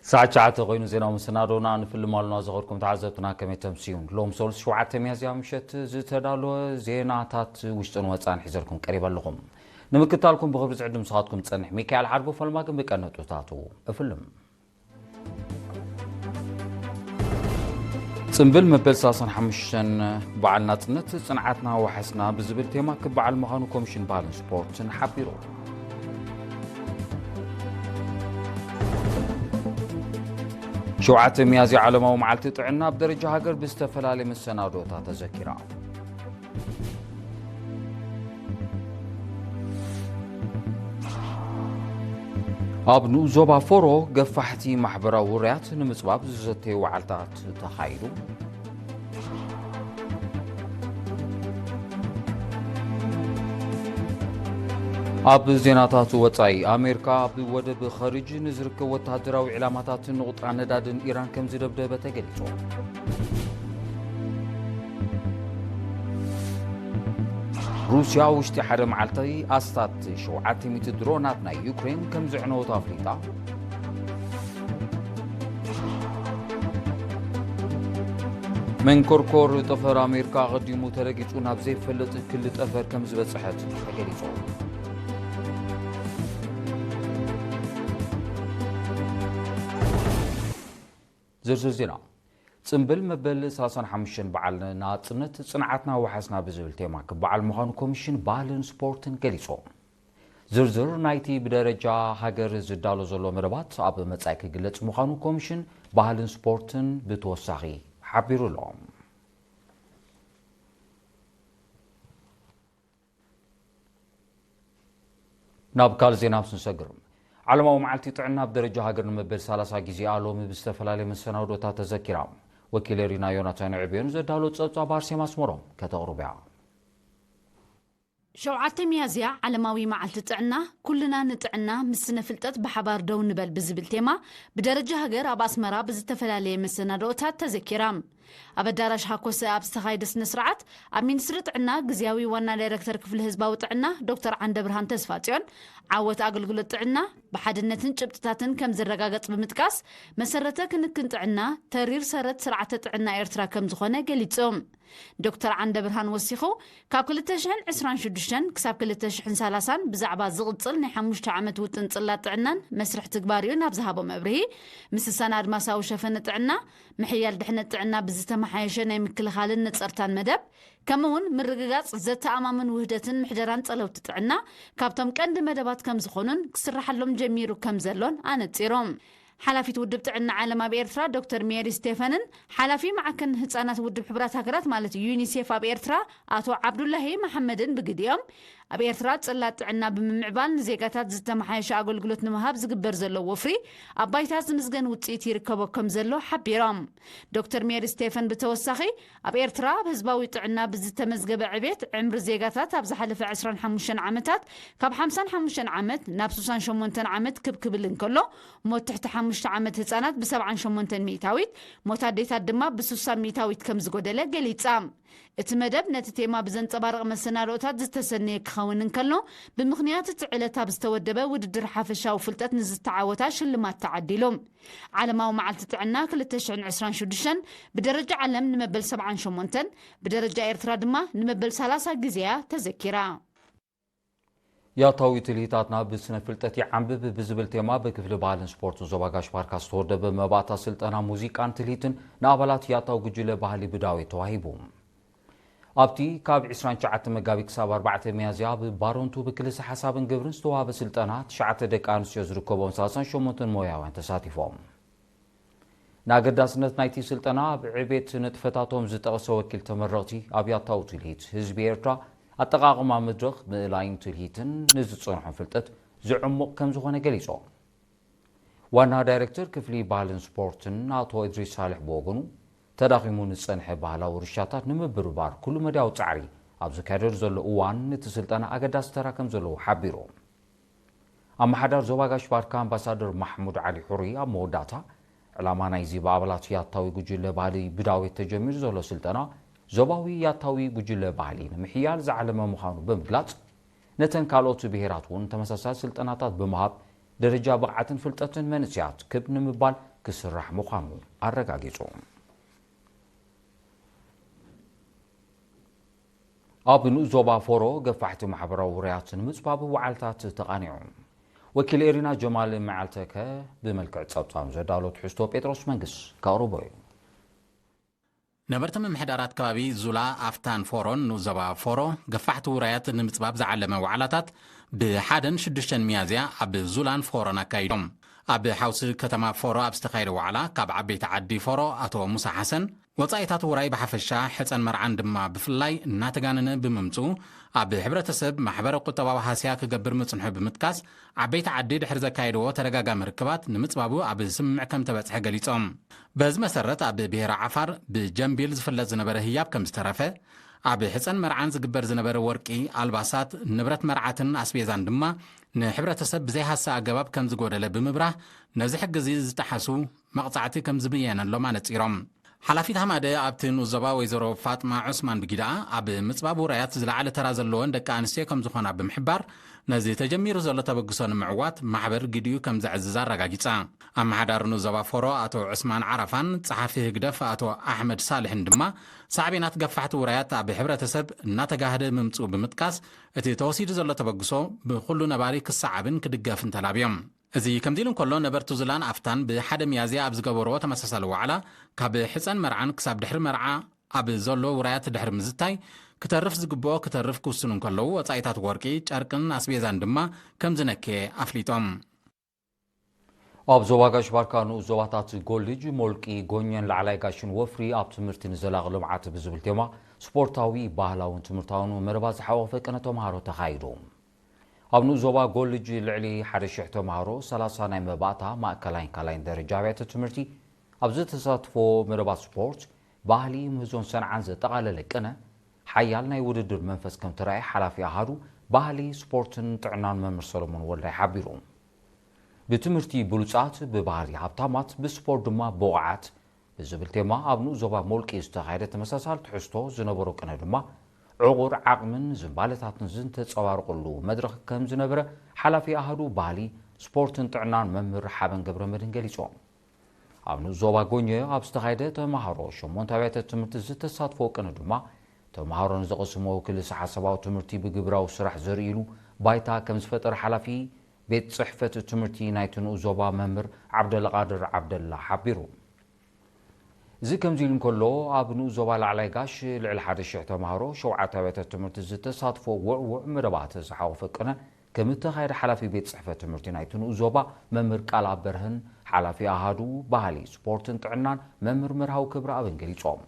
ሰዓት ትሽዓተ ኮይኑ ዜናዊ መሰናዶና ንፍልም ኣሉና። ዝኸርኩም ተዓዘብትና ከመይ ተምስዩን? ሎም ሰሉስ ሸውዓተ ሚያዝያ ምሸት ዝተዳለወ ዜናታት ውሽጥን ወፃን ሒዘልኩም ቀሪበ ኣለኹም። ንምክታልኩም ብኽብሪ ዝዕድም ንስኻትኩም ዝፀንሕ ሚካኤል ሓርቦ። ፈልማ ግን ብቀነጡታቱ እፍልም። ጽምብል መበል ሰላሳን ሓሙሽተን በዓል ናጽነት፣ ጽንዓትና ወሓስና ብዝብል ቴማ ክበዓል ምዃኑ ኮሚሽን ባህልን ስፖርትን ሓቢሩ። ሸውዓተ ሚያዝያ ዓለማዊ መዓልቲ ጥዕና ኣብ ደረጃ ሃገር ብዝተፈላለየ መሰናዶታት ተዘኪራ። ኣብ ንኡስ ዞባ ፎሮ ገፋሕቲ ማሕበራዊ ውርያት ንምጽባብ ዝዘተዩ ዋዕልታት ተኻይዱ። ኣብ ዜናታት ወጻኢ፣ ኣሜሪካ ኣብ ወደብ ኸሪጅ ንዝርከብ ወተሃደራዊ ዕላማታትን ንቑጣ ነዳድን ኢራን ከም ዝደብደበ ተገሊጹ። ሩስያ ውሽጢ ሓደ መዓልቲ ኣስታት ሸውዓተ ሚእቲ ድሮናት ናይ ዩክሬን ከም ዘዕነወት ኣፍሊጣ። መንኮርኮር ጠፈር ኣሜሪካ ኣቐዲሙ ተረጊጹ ናብ ዘይፈልጥ ክሊ ጠፈር ከም ዝበጽሐት ተገሊጹ። ዝርዝር ዜና። ጽምብል መበል ሰላሳን ሓሙሽተን በዓል ናጽነት፣ ጽንዓትና ወሓስና ብዝብል ቴማ ክበዓል ምዃኑ ኮሚሽን ባህልን ስፖርትን ገሊጹ። ዝርዝር ናይቲ ብደረጃ ሃገር ዝዳሎ ዘሎ መደባት ኣብ መጻኢ ክግለጽ ምዃኑ ኮሚሽን ባህልን ስፖርትን ብተወሳኺ ሓቢሩ ኣሎ። ናብ ካልእ ዜና ምስ ንሰግር፣ ዓለማዊ መዓልቲ ጥዕና ኣብ ደረጃ ሃገር ንመበል ሰላሳ ግዜኣ ሎሚ ብዝተፈላለየ መሰናዶታት ተዘኪራ። ወኪል ሪና ዮናታን ዕብዮን ዘዳሎ ጸብጻብ ኣርሴማ ኣስመሮም ከተቕርብ እያ። ሸውዓተ ሚያዝያ ዓለማዊ መዓልቲ ጥዕና፣ ኩልና ንጥዕና ምስ ስነ ፍልጠት ብሓባር ደው ንበል ብዝብል ቴማ ብደረጃ ሃገር ኣብ ኣስመራ ብዝተፈላለየ መሰናዶታት ተዘኪራ። ኣብ ኣዳራሽ ሃኮሰ ኣብ ዝተኻየደ ስነ ስርዓት፣ ኣብ ሚኒስትሪ ጥዕና ግዝያዊ ዋና ዳይረክተር ክፍሊ ህዝባዊ ጥዕና ዶክተር ዓንደብርሃን ተስፋጽዮን፣ ዓወት ኣገልግሎት ጥዕና ብሓድነትን ጭብጥታትን ከም ዝረጋገጽ ብምጥቃስ፣ መሰረተ ክንክን ጥዕና ተሪር ሰረት ስርዓተ ጥዕና ኤርትራ ከም ዝኾነ ገሊጹ። ዶክተር ዓንደብርሃን ወሲኹ፣ ካብ ክልተ ሽሕን ዕስራን ሽዱሽተን ክሳብ ክልተ ሽሕን ሰላሳን ብዛዕባ ዝቕጽል ናይ ሓሙሽተ ዓመት ውጥን ጽላት ጥዕናን መስርሕ ትግባሪኡ ናብ ዝሃቦ መብርሂ፣ ምስሳን ኣድማሳዊ ሸፈነ ጥዕና፣ ምሕያል ድሕነት ጥዕና ብዝተመሓየሸ ናይ ምክልኻልን ነጸርታን መደብ፣ ከምኡ'ውን ምርግጋጽ ዘተኣማምን ውህደትን ምሕደራን ጸለውቲ ጥዕና ካብቶም ቀንዲ መደባት ከም ዝኾኑን ክስራሓሎም ጀሚሩ ከም ዘሎን ኣነጺሮም። ሓላፊት ውድብ ጥዕና ዓለም ኣብ ኤርትራ ዶክተር ሜሪ ስቴፈንን ሓላፊ ማዕከን ህጻናት ውድብ ሕቡራት ሃገራት ማለት ዩኒሴፍ ኣብ ኤርትራ ኣቶ ዓብዱላሂ መሓመድን ብግዲኦም፣ ኣብ ኤርትራ ጽላት ጥዕና ብምምዕባል ንዜጋታት ዝተመሓየሸ ኣገልግሎት ንምሃብ ዝግበር ዘሎ ወፍሪ ኣብ ባይታ ዝምዝገን ውጽኢት ይርከቦ ከም ዘሎ ሓቢሮም። ዶክተር ሜሪ ስቴፈን ብተወሳኺ፣ ኣብ ኤርትራ ኣብ ህዝባዊ ጥዕና ብዝተመዝገበ ዕቤት፣ ዕምሪ ዜጋታት ኣብ ዝሓለፈ ዕስራን ሓሙሽተን ዓመታት ካብ ሓምሳን ሓሙሽተን ዓመት ናብ ስሳን ሸሞንተን ዓመት ክብ ክብል እንከሎ፣ ሞት ትሕቲ ሓሙሽተ ዓመት ህጻናት ብሰብዓን ሸሞንተን ሚእታዊት፣ ሞት ኣዴታት ድማ ብስሳ ሚእታዊት ከም ዝጎደለ ገሊጻ። እቲ መደብ ነቲ ቴማ ብዘንጸባርቕ መሰናድኦታት ዝተሰነየ ክኸውን እንከሎ፣ ብምኽንያት እቲ ዕለት ኣብ ዝተወደበ ውድድር ሓፈሻዊ ፍልጠት ንዝተዓወታ ሽልማት ተዓዲሉ። ዓለማዊ መዓልቲ ጥዕና ክልተ ሽሕን ዕስራን ሽዱሽተን ብደረጃ ዓለም ንመበል ሰብዓን ሸሞንተን፣ ብደረጃ ኤርትራ ድማ ንመበል ሰላሳ ግዜ እያ ተዘኪራ። ያታዊ ትልሂታትና ብስነ ፍልጠት ይዓንብብ ብዝብል ቴማ ብክፍሊ ባህልን ስፖርትን ዞባ ጋሽ ባርካ ዝተወደበ መባእታ ስልጠና ሙዚቃን ትልሂትን ንኣባላት ያታዊ ጉጅለ ባህሊ ብዳዊት ተዋሂቡ። ኣብቲ ካብ ዕስራን ትሽዓተ መጋቢት ክሳብ ኣርባዕተ ሚያዝያ ኣብ ባረንቱ ብክልሲ ሓሳብን ግብርን ዝተዋሃበ ስልጠና፣ ትሽዓተ ደቂ ኣንስትዮ ዝርከቦም ሰላሳን ሸሞንተን ሞያውያን ተሳቲፎም። ንኣገዳስነት ናይቲ ስልጠና ኣብ ዕቤት ንጥፈታቶም ዝጠቐሰ ወኪል ተመረቕቲ፣ ኣብ ያታዊ ትልሂት ህዝቢ ኤርትራ ኣጠቓቕማ መድረኽ ምእላይን ትልሂትን ንዝጸንሖም ፍልጠት ዘዕሙቕ ከም ዝኾነ ገሊጾም። ዋና ዳይሬክተር ክፍሊ ባህልን ስፖርትን ኣቶ እድሪስ ሳልሕ ብወገኑ፣ ተዳኺሙ ንዝጸንሐ ባህላዊ ውርሻታት ንምብርባር ኩሉ መዳያዊ ጻዕሪ ኣብ ዝካየደሉ ዘሎ እዋን፣ እቲ ስልጠና ኣገዳሲ ተራ ከም ዘለዎ ሓቢሩ። ኣመሓዳር ዞባ ጋሽ ባርካ ኣምባሳደር ማሕሙድ ዓሊ ሑሪ ኣብ መወዳእታ፣ ዕላማ ናይዚ ብኣባላት ያታዊ ጉጅለ ባህሊ ብዳዊት ተጀሚሩ ዘሎ ስልጠና፣ ዞባዊ ያታዊ ጉጅለ ባህሊ ንምሕያል ዝዓለመ ምዃኑ ብምግላጽ፣ ነተን ካልኦት ብሄራት እውን ተመሳሳሊ ስልጠናታት ብምሃብ፣ ደረጃ ብቕዓትን ፍልጠትን መንእሰያት ክብ ንምባል ክስራሕ ምዃኑ ኣረጋጊጹ። ኣብ ንኡስ ዞባ ፎሮ ገፋሕቲ ማሕበራዊ ውራያት ንምጽባብ ዋዕልታት ተቓኒዑ። ወኪል ኤሪና ጀማል መዓልተከ ብመልክዕ ጸብጻብ ዘዳሎ ትሕዝቶ ጴጥሮስ መንግስ ከቕርቦ እዩ። ነበርቲ ምምሕዳራት ከባቢ ዙላ፣ ኣፍታን ፎሮን ንኡስ ዞባ ፎሮ ገፋሕቲ ውራያት ንምጽባብ ዝዓለመ ዋዕላታት ብሓደን ሽዱሽተን ሚያዝያ ኣብ ዙላን ፎሮን ኣካይዶም። ኣብ ሓውሲ ከተማ ፎሮ ኣብ ዝተኻየደ ዋዕላ ካብ ዓበይቲ ዓዲ ፎሮ ኣቶ ሙሳ ሓሰን፣ ወጻኢታት ውራይ ብሓፈሻ ሕጸን መርዓን ድማ ብፍላይ እናተጋነነ ብምምጽኡ ኣብ ሕብረተሰብ ማሕበረ ቁጠባዊ ሃስያ ክገብር ምጽንሑ ብምጥቃስ፣ ዓበይቲ ዓዲ ድሕሪ ዘካየድዎ ተደጋጋሚ ርክባት ንምጽባቡ ኣብ ስምምዕ ከም ተበጽሐ ገሊጾም። በዚ መሰረት ኣብ ብሄረ ዓፋር ብጀምቢል ዝፍለጥ ዝነበረ ህያብ ከም ዝተረፈ፣ ኣብ ሕጸን መርዓን ዝግበር ዝነበረ ወርቂ፣ ኣልባሳት፣ ንብረት መርዓትን ኣስቤዛን ድማ ንሕብረተሰብ ብዘይሃስያ ኣገባብ ከም ዝጎደለ ብምብራህ፣ ነዚ ሕጊ እዚ ዝጠሓሱ መቕጻዕቲ ከም ዝብየነሎም ኣነጺሮም። ሓላፊት ሃማደ ኣብቲ ንኡስ ዞባ ወይዘሮ ፋጥማ ዑስማን ብጊዳ ኣብ ምጽባብ ውራያት ዝለዓለ ተራ ዘለወን ደቂ ኣንስትዮ ከም ዝኾና ብምሕባር፣ ነዚ ተጀሚሩ ዘሎ ተበግሶ ንምዕዋት ማሕበር ግዲኡ ከም ዘዕዝዝ ኣረጋጊጻ። ኣመሓዳሪ ንኡስ ዞባ ፎሮ ኣቶ ዑስማን ዓራፋን ጸሓፊ ህግደፍ ኣቶ ኣሕመድ ሳልሕን ድማ ሳዕቤናት ገፋሕቲ ውራያት ኣብ ሕብረተሰብ እናተጋህደ ምምጽኡ ብምጥቃስ፣ እቲ ተወሲዱ ዘሎ ተበግሶ ብኹሉ ነባሪ ክሰዓብን ክድገፍን ተላብዮም። እዚ ከምዚ ኢሉ እንከሎ፣ ነበርቲ ዙላን ኣፍታን ብሓደ ሚያዝያ ኣብ ዝገበርዎ ተመሳሳሊ ዋዕላ፣ ካብ ሕጸን መርዓን ክሳብ ድሕሪ መርዓ ኣብ ዘሎ ውራያት ድሕሪ ምዝታይ፣ ክተርፍ ዝግብኦ ክተርፍ ክውስኑ እንከለዉ፣ ወጻኢታት ወርቂ፣ ጨርቅን ኣስቤዛን ድማ ከም ዝነከየ ኣፍሊጦም። ኣብ ዞባ ጋሽ ባርካ ንኡስ ዞባታት ጎልጅ፣ ሞልቂ፣ ጎኘን ላዕላይ ጋሽን ወፍሪ ኣብ ትምህርቲ ንዘላቒ ልምዓት ብዝብል ቴማ ስፖርታዊ፣ ባህላውን ትምህርታውን መደባት ዝሓቆፈ ቅነ ተምሃሮ ተኻይዱ። ኣብ ንኡስ ዞባ ጎልጅ ልዕሊ ሓደ ሽሕ ተምሃሮ፣ ሰላሳ ናይ መባእታ፣ ማእከላይን ካልኣይን ደረጃ ኣብያተ ትምህርቲ ኣብ ዝተሳትፎ መደባት ስፖርት፣ ባህሊ፣ ምህዞን ሰንዓን ዘጠቓለለ ቅነ፣ ሓያል ናይ ውድድር መንፈስ ከም ተራእየ ሓላፊ ኣሃዱ ባህሊ፣ ስፖርትን ጥዕናን መምህር ሰሎሞን ወልዳይ ሓቢሩ። ብትምህርቲ ብሉጻት፣ ብባህሊ ሃብታማት፣ ብስፖርት ድማ ብቑዓት ብዝብል ቴማ ኣብ ንኡስ ዞባ ሞልቂ ዝተኻየደ ተመሳሳሊ ትሕዝቶ ዝነበሮ ቅነ ድማ ዕቑር ዓቕምን ዝንባለታትን ዝተንጸባረቐሉ መድረኽ ከም ዝነበረ ሓላፊ ኣሃዱ ባህሊ፣ ስፖርትን ጥዕናን መምህር ሓበን ገብረመድህን ገሊጾም። ኣብ ንኡስ ዞባ ጎኘ ኣብ ዝተኻየደ ተምሃሮ ሸሞንተ ኣብያተ ትምህርቲ ዝተሳትፎ ቅነ ድማ ተምሃሮ ንዝቐስምዎ ክልሰ ሓሳባዊ ትምህርቲ ብግብራዊ ስራሕ ዘርእይሉ ባይታ ከም ዝፈጠረ ሓላፊ ቤት ጽሕፈት ትምህርቲ ናይቲ ንኡስ ዞባ መምህር ዓብደልቓድር ዓብደላ ሓቢሩ። እዚ ከምዚ ኢሉ እንከሎ፣ ኣብ ንኡስ ዞባ ላዕላይ ጋሽ ልዕሊ ሓደ ሽሕ ተምሃሮ ሸውዓተ ኣብያተ ትምህርቲ ዝተሳትፎ ውዕዉዕ መደባት ዝሓቖፈ ቅነ ከም እተኻየደ ሓላፊ ቤት ጽሕፈት ትምህርቲ ናይቲ ንኡስ ዞባ መምህር ቃልኣብ በርሀን ሓላፊ ኣሃዱ ባህሊ፣ ስፖርትን ጥዕናን መምህር መርሃዊ ክብረኣብን ገሊጾም።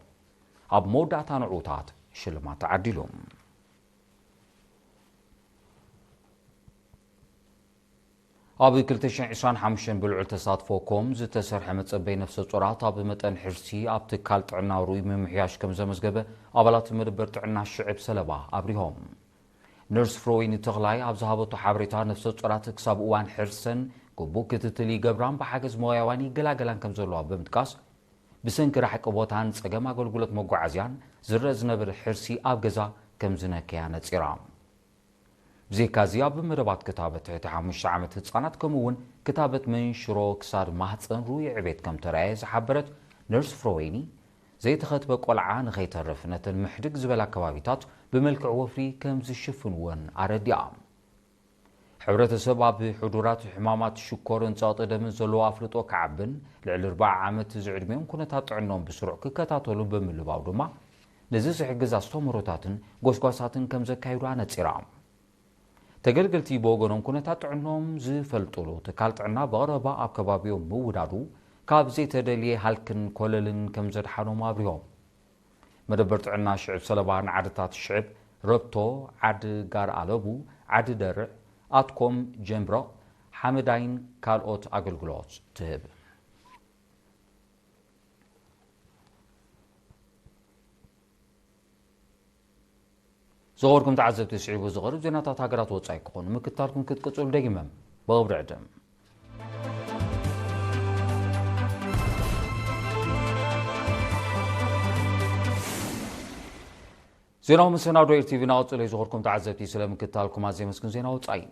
ኣብ መወዳእታ ንዕዉታት ሽልማት ተዓዲሉ። ኣብ ክልተ ሽሕን ዕስራን ሓሙሽተን ብልዑል ተሳትፎ ኮም ዝተሰርሐ መጸበይ ነፍሰ ጾራት ኣብ መጠን ሕርሲ ኣብ ትካል ጥዕና ርኡይ ምምሕያሽ ከም ዘመዝገበ ኣባላት መደበር ጥዕና ሽዕብ ሰለባ ኣብሪሆም። ነርስ ፍሮወይኒ ተኽላይ ኣብ ዝሃበቶ ሓበሬታ፣ ነፍሰ ጾራት ክሳብ እዋን ሕርሰን ግቡእ ክትትል ይገብራን ብሓገዝ ሞያውያን ይገላገላን ከም ዘለዋ ብምጥቃስ፣ ብሰንኪ ራሕቂ ቦታን ጸገም ኣገልግሎት መጓዓዝያን ዝረአ ዝነበረ ሕርሲ ኣብ ገዛ ከም ዝነከያ ነጺራ። ብዘይካዚ ኣብ መደባት ክታበት ትሕቲ ሓሙሽተ ዓመት ህጻናት ከምኡ እውን ክታበት መንሽሮ ክሳድ ማህጸን ርኡይ ዕቤት ከም ተራእየ ዝሓበረት ነርስ ፍሮወይኒ፣ ዘይተኸትበ ቆልዓ ንኸይተርፍ ነተን ምሕድግ ዝበላ ከባቢታት ብመልክዕ ወፍሪ ከም ዝሽፍንወን ኣረዲኣ። ሕብረተሰብ ኣብ ሕዱራት ሕማማት ሽኮርን ጸቕጢ ደምን ዘለዎ ኣፍልጦ ክዓብን ልዕሊ ኣርብዓ ዓመት ዝዕድሚኦም ኩነታት ጥዕኖም ብስሩዕ ክከታተሉ ብምልባው ድማ ነዚ ዝሕግዝ ኣስተምህሮታትን ጎስጓሳትን ከም ዘካይዱ ኣነጺራ። ተገልገልቲ ብወገኖም ኩነታት ጥዕኖም ዝፈልጡሉ ትካል ጥዕና ብቐረባ ኣብ ከባቢኦም ምውዳዱ ካብ ዘይተደልየ ሃልክን ኮለልን ከም ዘድሓኖም ኣብሪሆም። መደበር ጥዕና ሽዕብ ሰለባ ንዓድታት ሽዕብ ረብቶ፣ ዓዲ ጋር ኣለቡ፣ ዓዲ ደርዕ፣ ኣትኮም፣ ጀምብረቕ፣ ሓመዳይን ካልኦት ኣገልግሎት ትህብ። ዝኸበርኩም ተዓዘብቲ፣ ስዒቡ ዝቐርብ ዜናታት ሃገራት ወጻኢ ክኾኑ ምክታልኩም ክትቅጽሉ ደጊመ ብኽብሪ ዕድም። ዜናዊ መሰናዶ ኤርቲቪ ናቕጽሎ እዩ። ዝኸበርኩም ተዓዘብቲ፣ ስለ ምክታልኩም ኣዝየ መስግን። ዜና ወጻኢ።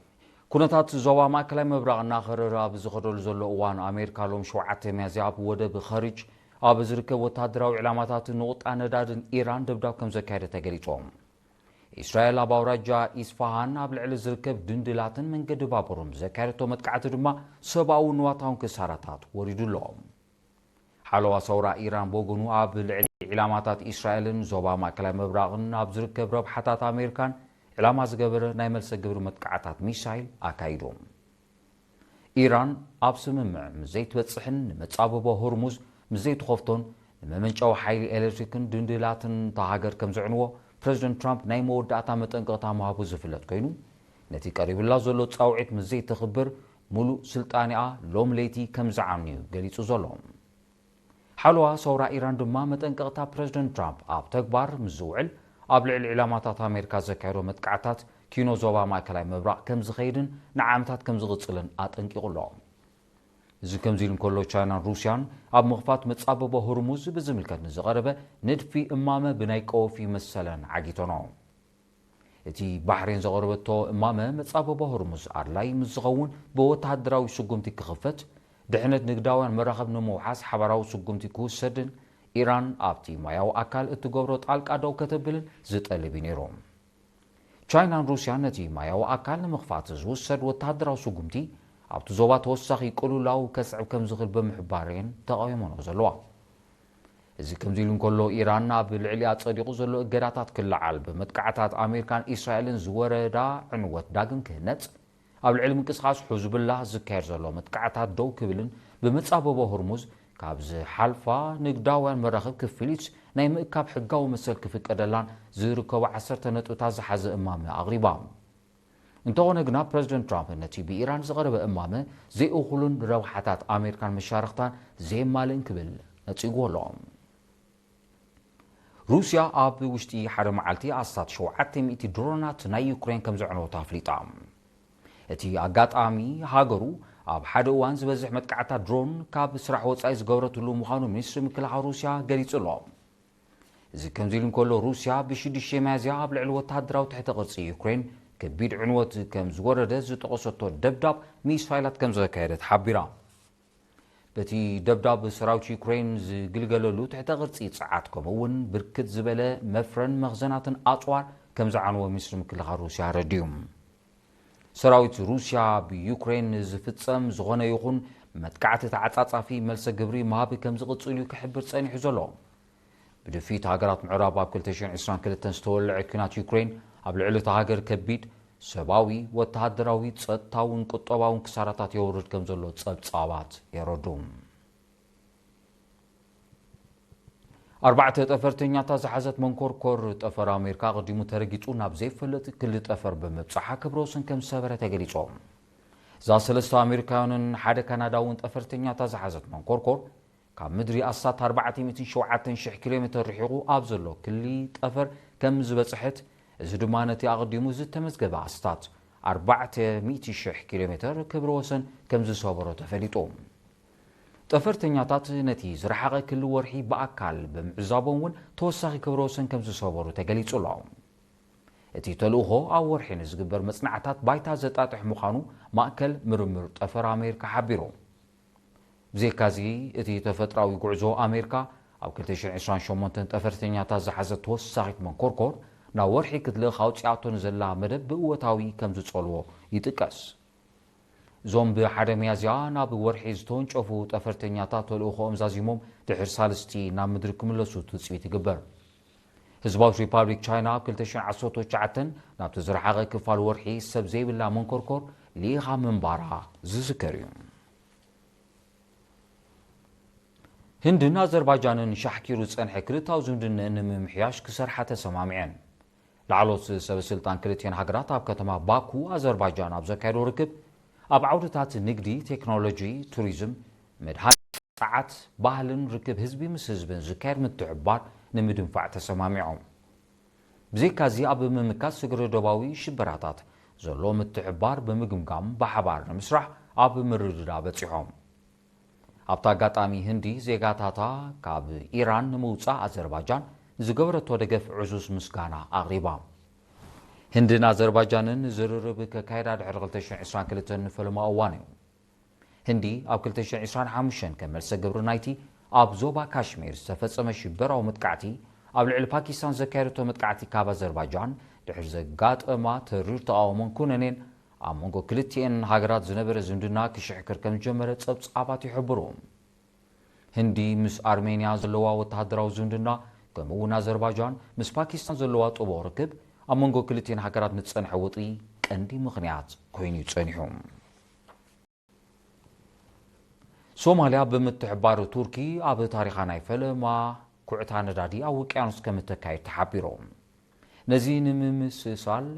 ኩነታት ዞባ ማእከላይ ምብራቕ እናኸረረ ኣብ ዝኸደሉ ዘሎ እዋን፣ ኣሜሪካ ሎም ሸውዓተ ሚያዝያ ኣብ ወደብ ኸሪጅ ኣብ ዝርከብ ወታደራዊ ዕላማታት ንቑጣ ነዳድን ኢራን ደብዳብ ከም ዘካየደ ተገሊጾም። ኢስራኤል ኣብ ኣውራጃ ኢስፋሃን ኣብ ልዕሊ ዝርከብ ድንድላትን መንገዲ ባቡርን ብዘካየደቶ መጥቃዕቲ ድማ ሰብኣዊ ንዋታውን ክሳራታት ወሪዱ ኣሎ። ሓለዋ ሰውራ ኢራን ብወገኑ ኣብ ልዕሊ ዒላማታት ኢስራኤልን ዞባ ማእከላይ ምብራቕን ኣብ ዝርከብ ረብሓታት ኣሜሪካን ዕላማ ዝገበረ ናይ መልሰ ግብሪ መጥቃዕታት ሚሳይል ኣካይዱ። ኢራን ኣብ ስምምዕ ምስ ዘይትበጽሕን ንመጻብቦ ሆርሙዝ ምስ ዘይትኸፍቶን ንመመንጨዊ ሓይሊ ኤሌክትሪክን ድንድላትን እታ ሃገር ከም ዘዕንዎ ፕረዚደንት ትራምፕ ናይ መወዳእታ መጠንቀቕታ ምሃቡ ዝፍለጥ ኮይኑ፣ ነቲ ቀሪቡላ ዘሎ ጻውዒት ምስ ዘይተኽብር፣ ምሉእ ስልጣኔኣ ሎም ለይቲ ከም ዝዓኑ እዩ ገሊጹ ዘሎ። ሓለዋ ሰውራ ኢራን ድማ መጠንቀቕታ ፕረዚደንት ትራምፕ ኣብ ተግባር ምስ ዝውዕል፣ ኣብ ልዕሊ ዒላማታት ኣሜሪካ ዘካየዶ መጥቃዕታት ኪኖ ዞባ ማእከላይ ምብራቕ ከም ዝኸይድን ንዓመታት ከም ዝቕጽልን ኣጠንቂቑ ኣሎ። እዚ ከምዚ ኢሉ እንከሎ፣ ቻይናን ሩስያን ኣብ ምኽፋት መጻበቦ ሆርሙዝ ብዝምልከት ንዝቐረበ ንድፊ እማመ ብናይ ቀወፊ መሰለን ዓጊተኖ። እቲ ባሕሬን ዘቕረበቶ እማመ መጻበቦ ሆርሙዝ ኣድላይ ምስ ዝኸውን ብወተሃደራዊ ስጉምቲ ክኽፈት፣ ድሕነት ንግዳውያን መራኸብ ንምውሓስ ሓባራዊ ስጉምቲ ክውሰድን ኢራን ኣብቲ ማያዊ ኣካል እትገብሮ ጣልቃ ደው ከተብልን ዝጠልብ እዩ ነይሩ። ቻይናን ሩስያን ነቲ ማያዊ ኣካል ንምኽፋት ዝውሰድ ወተሃደራዊ ስጉምቲ ኣብቲ ዞባ ተወሳኺ ቅልውላው ከስዕብ ከም ዝኽእል ብምሕባር እየን ተቓዊመንኦ ዘለዋ። እዚ ከምዚ ኢሉ እንከሎ፣ ኢራን ኣብ ልዕሊኣ ጸዲቑ ዘሎ እገዳታት ክለዓል፣ ብመጥቃዕታት ኣሜሪካን ኢስራኤልን ዝወረዳ ዕንወት ዳግም ክህነጽ፣ ኣብ ልዕሊ ምንቅስቓስ ሑዝብላ ዝካየድ ዘሎ መጥቃዕታት ደው ክብልን ብመጻበቦ ሆርሙዝ ካብ ዝሓልፋ ንግዳውያን መራኽብ ክፍሊት ናይ ምእካብ ሕጋዊ መሰል ክፍቀደላን ዝርከቡ ዓሰርተ ነጥብታት ዝሓዘ እማመ ኣቕሪባ። እንተኾነ ግና፣ ፕረዚደንት ትራምፕ ነቲ ብኢራን ዝቐረበ እማመ ዘይእኹልን ረብሓታት ኣሜሪካን መሻርኽታን ዘየማልእን ክብል ነጺግዎ ኣሎ። ሩስያ ኣብ ውሽጢ ሓደ መዓልቲ ኣስታት ሸውዓተ ሚእቲ ድሮናት ናይ ዩክሬን ከም ዘዕነወት ኣፍሊጣ። እቲ ኣጋጣሚ፣ ሃገሩ ኣብ ሓደ እዋን ዝበዝሕ መጥቃዕታ ድሮን ካብ ስራሕ ወጻኢ ዝገበረትሉ ምዃኑ ሚኒስትሪ ምክልኻል ሩስያ ገሊጹ ኣሎ። እዚ ከምዚ ኢሉ እንከሎ፣ ሩስያ ብሽዱሽተ ሚያዝያ ኣብ ልዕሊ ወተሃደራዊ ትሕተ ቅርጺ ዩክሬን ከቢድ ዕንወት ከም ዝወረደ ዝጠቐሰቶ ደብዳብ ሚሳይላት ከም ዘካየደት ሓቢራ። በቲ ደብዳብ፣ ሰራዊት ዩክሬን ዝግልገለሉ ትሕተ ቅርጺ ጸዓት፣ ከምኡ እውን ብርክት ዝበለ መፍረን መኽዘናትን ኣጽዋር ከም ዝዓነወ ሚኒስትሪ ምክልኻል ሩስያ ኣረዲኡ። ሰራዊት ሩስያ ብዩክሬን ዝፍጸም ዝኾነ ይኹን መጥቃዕቲ ተዓጻጻፊ መልሰ ግብሪ ምሃብ ከም ዝቕጽል እዩ ክሕብር ጸኒሑ ዘሎ። ብድፊት፣ ሃገራት ምዕራብ ኣብ ክልተ ሽሕን ዕስራን ክልተን ዝተወልዐ ኲናት ዩክሬን ኣብ ልዕሊ እታ ሃገር ከቢድ ሰብኣዊ፣ ወተሃደራዊ፣ ጸጥታውን ቁጠባውን ክሳራታት የውርድ ከም ዘሎ ጸብጻባት የረዱ። ኣርባዕተ ጠፈርተኛታት ዝሓዘት መንኮርኮር፣ ጠፈር ኣሜሪካ ኣቐዲሙ ተረጊጹ ናብ ዘይፈልጥ ክሊ ጠፈር ብምብጻሓ ክብረ ወሰን ከም ዝሰበረ ተገሊጹ። እዛ ሰለስተ ኣሜሪካውያንን ሓደ ካናዳውን ጠፈርተኛታት ዝሓዘት መንኮርኮር፣ ካብ ምድሪ ኣስታት ኣርባዕተ ሚእትን ሸውዓተን ሽሕ ኪሎ ሜተር ርሒቑ ኣብ ዘሎ ክሊ ጠፈር ከም ዝበጽሐት፣ እዚ ድማ ነቲ ኣቐዲሙ ዝተመዝገበ ኣስታት ኣርባዕተ ሚእቲ ሽሕ ኪሎ ሜተር ክብረ ወሰን ከም ዝሰበሮ ተፈሊጡ። ጠፈርተኛታት ነቲ ዝረሓቐ ክሊ ወርሒ ብኣካል ብምዕዛቦም እውን ተወሳኺ ክብረ ወሰን ከም ዝሰበሩ ተገሊጹ ኣሎ። እቲ ተልእኾ ኣብ ወርሒ ንዝግበር መጽናዕታት ባይታ ዘጣጥሕ ምዃኑ ማእከል ምርምር ጠፈር ኣሜሪካ ሓቢሩ። ብዘይካዚ፣ እቲ ተፈጥራዊ ጉዕዞ ኣሜሪካ ኣብ ክልተ ሽሕን ዕስራን ሸሞንተን ጠፈርተኛታት ዝሓዘት ተወሳኺት መንኮርኮር ናብ ወርሒ ክትልእኽ ኣውጺኣቶ ንዘላ መደብ ብእወታዊ ከም ዝጸልዎ ይጥቀስ። እዞም ብሓደ ሚያዝያ ናብ ወርሒ ዝተወንጨፉ ጠፈርተኛታት ተልእኾኦም ዛዚሞም ድሕሪ ሳልስቲ ናብ ምድሪ ክምለሱ ትጽቢት ይግበር። ህዝባዊ ሪፓብሊክ ቻይና ኣብ ክልተ ሽሕን ዓሰርተ ትሽዓተን ናብቲ ዝረሓቐ ክፋል ወርሒ ሰብ ዘይብላ መንኮርኮር ልኢኻ ምንባራ ዝዝከር እዩ። ህንድን ኣዘርባጃንን ሻሕኪሩ ዝጸንሐ ክልታዊ ዝምድነን ንምምሕያሽ ክሰርሓ ተሰማሚዐን። ላዕሎት ሰበ ስልጣን ክልቲኤን ሃገራት ኣብ ከተማ ባኩ ኣዘርባጃን ኣብ ዘካየዶ ርክብ፣ ኣብ ዓውድታት ንግዲ፣ ቴክኖሎጂ፣ ቱሪዝም፣ መድሃኒት፣ ጸዓት፣ ባህልን ርክብ ህዝቢ ምስ ህዝብን ዝካየድ ምትሕብባር ንምድንፋዕ ተሰማሚዖም። ብዘይካዚ፣ ኣብ ምምካት ስግረ ዶባዊ ሽበራታት ዘሎ ምትሕብባር ብምግምጋም ብሓባር ንምስራሕ ኣብ ምርድዳእ በጺሖም። ኣብቲ ኣጋጣሚ፣ ህንዲ ዜጋታታ ካብ ኢራን ንምውጻእ ኣዘርባጃን ዝገበረቶ ደገፍ ዕዙዝ ምስጋና ኣቕሪባ። ህንድን ኣዘርባጃንን ዝርርብ ከካየዳ ድሕሪ ክልተ ሽሕን ዕስራን ክልተን ንፈለማ እዋን እዩ። ህንዲ ኣብ ክልተ ሽሕን ዕስራን ሓሙሽተን ከም መልሰ ግብሪ ናይቲ ኣብ ዞባ ካሽሚር ዝተፈጸመ ሽበራዊ መጥቃዕቲ ኣብ ልዕሊ ፓኪስታን ዘካየደቶ መጥቃዕቲ ካብ ኣዘርባጃን ድሕሪ ዘጋጠማ ተሪር ተቓውሞን ኩነኔን ኣብ መንጎ ክልቲኤን ሃገራት ዝነበረ ዝምድና ክሽሕክር ከም ዝጀመረ ጸብጻባት ይሕብሩ። ህንዲ ምስ ኣርሜንያ ዘለዋ ወተሃደራዊ ዝምድና ከምኡ እውን ኣዘርባጃን ምስ ፓኪስታን ዘለዋ ጥቡቕ ርክብ ኣብ መንጎ ክልቲኤን ሃገራት ንዝጸንሐ ወጥሪ ቀንዲ ምኽንያት ኮይኑ እዩ ጸኒሑ። ሶማልያ ብምትሕባር ቱርኪ ኣብ ታሪኻ ናይ ፈለማ ኩዕታ ነዳዲ ኣብ ውቅያኖስ ከም እተካይድ ተሓቢሩ። ነዚ ንምምስሳል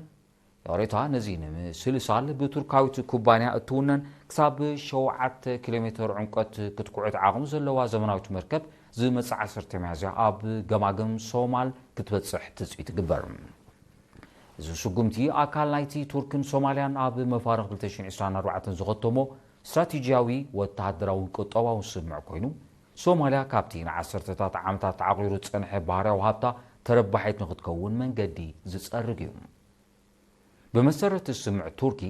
ይቕሬታ፣ ነዚ ንምስልሳል ብቱርካዊት ኩባንያ እትውነን ክሳብ ሸውዓተ ኪሎ ሜትር ዕምቆት ክትኩዕት ዓቕሚ ዘለዋ ዘመናዊት መርከብ ዝመጽእ ዓሰርተ ሚያዝያ ኣብ ገማግም ሶማል ክትበጽሕ ትጽቢት ይግበር። እዚ ስጉምቲ ኣካል ናይቲ ቱርክን ሶማልያን ኣብ መፋርቕ ክልተ ሽሕን ዕስራን ኣርባዕተን ዝኸተሞ ስትራቴጂያዊ ወተሃደራውን ቁጠባውን ስምምዕ ኮይኑ፣ ሶማልያ ካብቲ ንዓሰርተታት ዓመታት ተዓቑሩ ዝጸንሐ ባህርያዊ ሃብታ ተረባሒት ንኽትከውን መንገዲ ዝጸርግ እዩ። ብመሰረት ስምምዕ ቱርኪ፣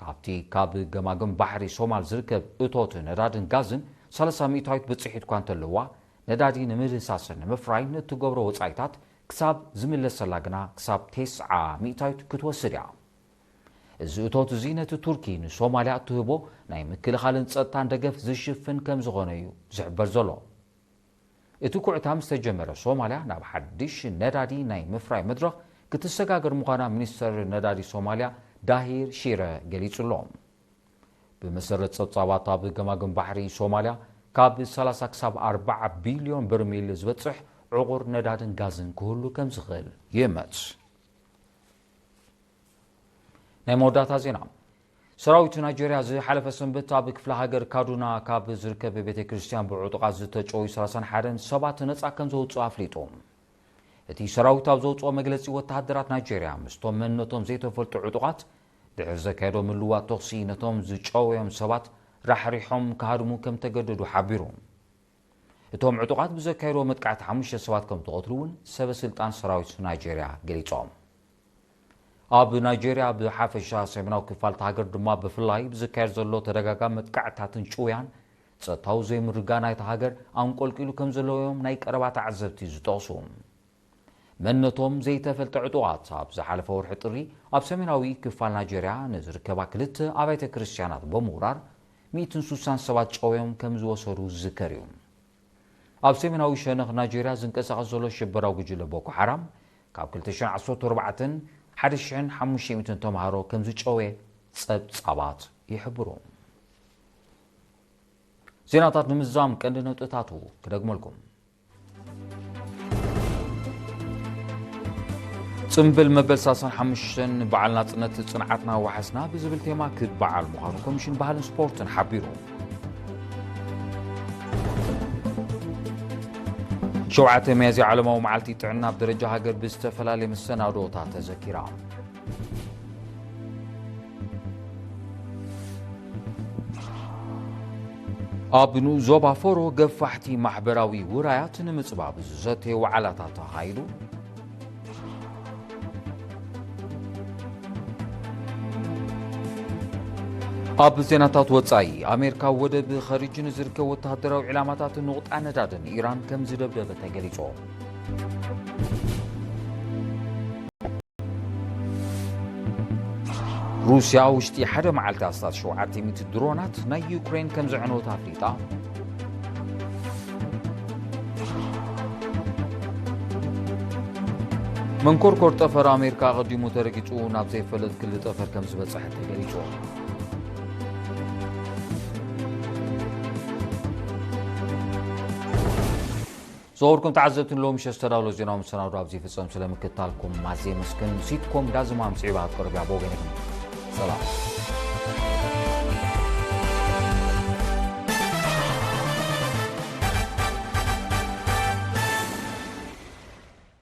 ካብቲ ካብ ገማግም ባሕሪ ሶማል ዝርከብ እቶት ነዳድን ጋዝን ሰላሳ ሚእታዊት ብጽሒት እኳ እንተለዋ፣ ነዳዲ ንምድህሳስን ንምፍራይን እትገብሮ ወጻኢታት ክሳብ ዝምለሰላ ግና ክሳብ ተስዓ ሚእታዊት ክትወስድ እያ። እዚ እቶት እዚ ነቲ ቱርኪ ንሶማልያ እትህቦ ናይ ምክልኻልን ጸጥታን ደገፍ ዝሽፍን ከም ዝኾነ እዩ ዝሕበር ዘሎ። እቲ ኩዕታ ምስ ተጀመረ፣ ሶማልያ ናብ ሓድሽ ነዳዲ ናይ ምፍራይ መድረኽ ክትሰጋገር ምዃና ሚኒስተር ነዳዲ ሶማልያ ዳሂር ሺረ ገሊጹ ኣሎ። ብመሰረት ጸብጻባት፣ ኣብ ገማግም ባሕሪ ሶማልያ ካብ ሰላሳ ክሳብ ኣርባዓ ቢልዮን በርሚል ዝበጽሕ ዕቑር ነዳድን ጋዝን ክህሉ ከም ዝኽእል ይእመት። ናይ መወዳእታ ዜና። ሰራዊት ናይጄርያ ዝሓለፈ ሰንበት ኣብ ክፍለ ሃገር ካዱና ካብ ዝርከብ ቤተ ክርስቲያን ብዕጡቓት ዝተጨወዩ ሰላሳን ሓደን ሰባት ነጻ ከም ዘውጽኡ ኣፍሊጡ። እቲ ሰራዊት ኣብ ዘውጽኦ መግለጺ፣ ወተሃደራት ናይጄርያ ምስቶም መንነቶም ዘይተፈልጡ ዕጡቓት ድሕሪ ዘካየዶ ምልዋጥ ተኹሲ ነቶም ዝጨወዮም ሰባት ራሕሪሖም ክሃድሙ ከም ተገደዱ ሓቢሩ። እቶም ዕጡቓት ብዘካየድዎ መጥቃዕቲ ሓሙሽተ ሰባት ከም ተቐትሉ እውን ሰበ ስልጣን ሰራዊት ናይጄርያ ገሊጾም። ኣብ ናይጄርያ ብሓፈሻ፣ ሰሜናዊ ክፋል እታ ሃገር ድማ ብፍላይ ብዝካየድ ዘሎ ተደጋጋሚ መጥቃዕትታትን ጭውያን ጸጥታዊ ዘይምርግጋእ ናይታ ሃገር ኣንቆልቂሉ ከም ዘለዎም ናይ ቀረባ ተዓዘብቲ ዝጠቕሱ። መንነቶም ዘይተፈልጠ ዕጡቓት ኣብ ዝሓለፈ ወርሒ ጥሪ ኣብ ሰሜናዊ ክፋል ናይጄርያ ንዝርከባ ክልተ ኣብያተ ክርስትያናት ብምውራር ሚእትን ስሳን ሰባት ጨውዮም ከም ዝወሰዱ ዝዝከር እዩ። ኣብ ሰሜናዊ ሸነኽ ናይጄርያ ዝንቀሳቐስ ዘሎ ሽበራዊ ጉጅለ ቦኮ ሓራም ካብ ክልተ ሽሕን ዓሰርተ ኣርባዕተን ሓደ ሽሕን ሓሙሽተ ሚእትን ተምሃሮ ከም ዝጨወየ ጸብጻባት ይሕብሩ። ዜናታት ንምዝዛም ቀንዲ ነጥብታቱ ክደግመልኩም። ጽምብል መበል ሰላሳን ሓሙሽተን በዓል ናጽነት ጽንዓትና ዋሕስና ብዝብል ቴማ ክበዓል ምዃኑ ኮሚሽን ባህልን ስፖርትን ሓቢሩ። ሸውዓተ ሚያዝያ ዓለማዊ መዓልቲ ጥዕና ኣብ ደረጃ ሃገር ብዝተፈላለየ መሰናዶታት ተዘኪራ። ኣብ ንኡስ ዞባ ፎሮ ገፋሕቲ ማሕበራዊ ውራያት ንምጽባብ ዝዘተየ ዋዕላታት ተኻይዱ። ኣብ ዜናታት ወጻኢ፣ ኣሜሪካ ወደብ ኸሪጅ ንዝርከቡ ወተሃደራዊ ዕላማታትን ንቑጣ ነዳድን ኢራን ከም ዝደብደበ ተገሊጹ። ሩስያ ውሽጢ ሓደ መዓልቲ ኣስታት ሸውዓተ ሚእቲ ድሮናት ናይ ዩክሬን ከም ዘዕነወት ኣፍሊጣ። መንኮርኮር ጠፈር ኣሜሪካ ኣቐዲሙ ተረጊጹ ናብ ዘይፈለጥ ክሊ ጠፈር ከም ዝበጽሐ ተገሊጹ። ዝኸበርኩም ተዓዘብቲ፣ ንሎሚ ምሸት ዝተዳለወ ዜናዊ መሰናዶ ኣብዚ ይፍጸም። ስለ ምክትታልኩም ኣዝየ የመስግን። ሲትኮም ዳዝማም ስዒባ ክትቀርብ እያ። ብወገነይ ሰላም።